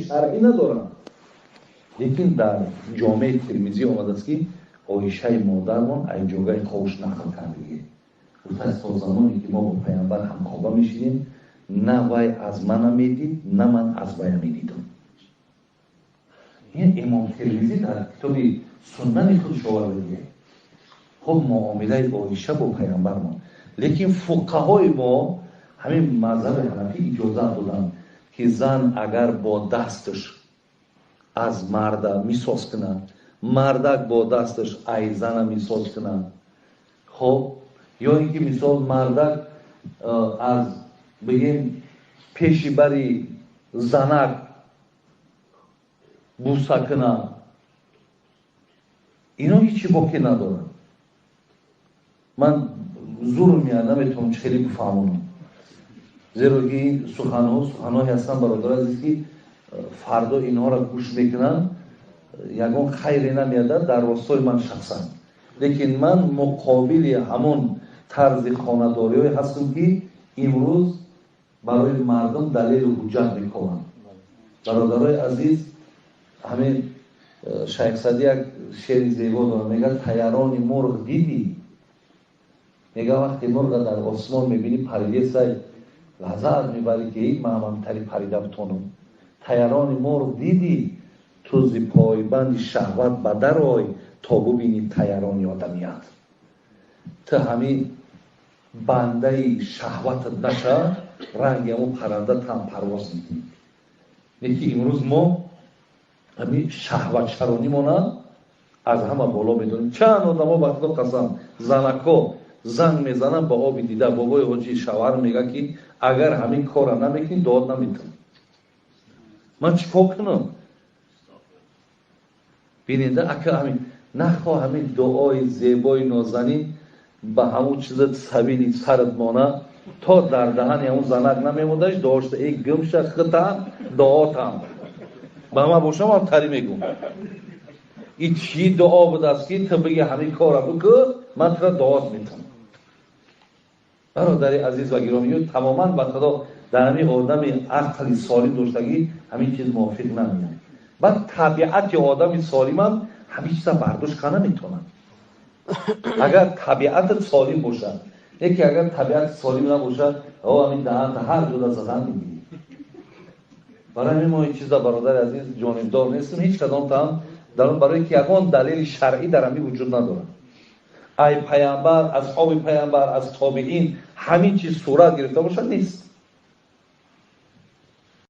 Шаръӣ надоранд, лекин дар Ҷомеи Термизӣ омадааст, ки Оишаи модармон ай ҷогаи хобш нақл кардагӣ. Гуфтааст, то замоне ки мо бо Паямбар ҳамхоба мешидем, на вай аз мана медид, на ман аз вая медидам. Ин Имом Термизӣ дар китоби Суннани худш овардагӣ. Хуб, муомилаи Оиша бо Паямбармон. Лекин фуқаҳои мо, ҳамин мазҳаби ҳанафӣ, иҷозат доданд, ки зан агар бо дасташ аз марда мисоз кунад, мардак бо дасташ ай зана мисоз кунад, хоб, ё ин ки, мисол, мардак аз, бигем, пеши бари занак буса кунад, ино ҳечи боке надорад. Ман зур меяд, наметавонам чӣ хеле бифаҳмонам, зеро ки ин суханҳо суханҳое ҳастанд, бародари азиз, ки фардо инҳоро гӯш мекунанд, ягон хайре намеядад дар ростои ман шахсан. Лекин ман муқобили ҳамон тарзи хонадориҳое ҳастам, ки имрӯз барои мардум далелу ҳуҷҷат мекунанд. Бародарои азиз, ҳамин Шайх Саъдӣ як шеъри зебо дорад, мегӯяд: «Таярони мурғ дидӣ?» Мега, вақте мурға дар осмон мебинӣ, паридесай, лаззат мебарӣ, ки ман ҳамтари парида бутонам. Таярони мурғ дидӣ, ту зи пойбанди шаҳват ба дарой, то бубинӣ таярони одамият. Ту ҳамин бандаи шаҳватат наша, ранги ҳамон парранда там парвоз мекунӣ. Лекин имрӯз мо ҳамин шаҳватшаронимона аз ҳама боло медонем. Чанд одамо, ба Худо қасам, занакҳо занг мезананд ба оби дида: «Бобои ҳоҷӣ, шавҳар мега, ки агар ҳамин корра намекунӣ, дуот наметавонӣ. Ман чӣ кор кунам?» Бинеда, ака, ҳамин нахоҳ, ҳамин дуои зебои нозанин ба ҳамун чиза сабили сарат мона, то дар даҳани ҳамун занак намемондаш, дуошта эй гумша хитам дуотам ба ман бошам, ҳам тари мегум. И чӣ дуо будааст, ки ту биги ҳамин корра бикӯ, ман тура дуот метавонам? Бародари азиз ва гиромӣ, тамоман, ба Худо, дар ҳамин одами ақли солим доштагӣ ҳамин чиз мувофиқ намеяд. Баъд табиати одами солимам ҳамин чиза бардошт карда наметавонад, агар табиатат солим бошад. Яке агар табиати солим набошад, о, ҳамин даҳанта ҳар ҷода задан мегирӣ. Барои ҳамин мо ин чиза, бародари азиз, ҷонибдор нестем ҳеҷ кадом там дар он, барои ки ягон далели шаръӣ дар ҳамин вуҷуд надорад. Ай Паямбар, асҳоби Паямбар, аз тобиин ҳамин чиз сурат гирифта бошад, нест.